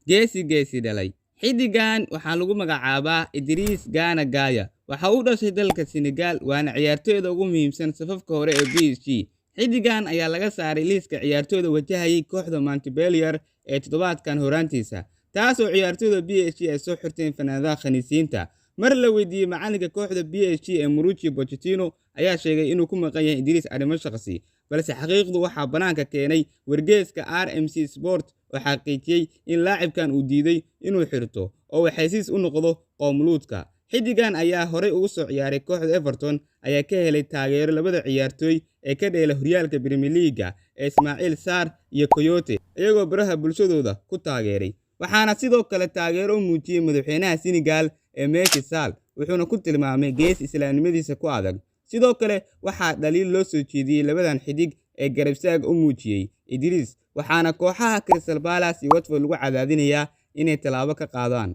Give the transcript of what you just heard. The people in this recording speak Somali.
Geesi geesi dhalay. Xiddigan waxaa lagu magacaabaa Idriss Gana Gueye. Waxa uu u dhashay dalka Senegal, waana ciyaartoyda ugu muhiimsan safafka hore ee PSG. Xiddigan ayaa laga saaray liiska ciyaartoyda wajahayay kooxda Montpellier ee toddobaadkan horaantiisa, taas oo ciyaartoyda PSG ay soo xirteen fanaanadaha khaniisiinta. Mar la weydiiyey, macalinka kooxda PSG ee Mauricio Pochettino ayaa sheegay inuu ku maqan yahay Idriss arrimo shaqsi, balse xaqiiqdu waxaa bannaanka keenay wargeyska RMC Sport oo xaqiijiyey in laacibkan uu diiday inuu xirto oo uu xaysiis u noqdo qoomuluudka. Xiddigan ayaa horey ugu soo ciyaaray kooxda Everton ayaa ka helay taageero labada ciyaartoy ee ka dheela horyaalka Premier League ee Ismail Sarr iyo Kouyaté, iyagoo baraha bulshadooda ku taageeray. Waxaana sidoo kale taageero u muujiyey madaxweynaha Senegal ee Macky Sall, wuxuuna ku tilmaamay geesi islaamnimadiisa ku adag. Sidoo kale waxaa dhaliil loo soo jeediyey labadan xiddig ee garab istaagga u muujiyey Idriss, waxaana kooxaha Crystal Palace iyo Watford lagu cadaadinayaa inay tallaabo ka qaadaan.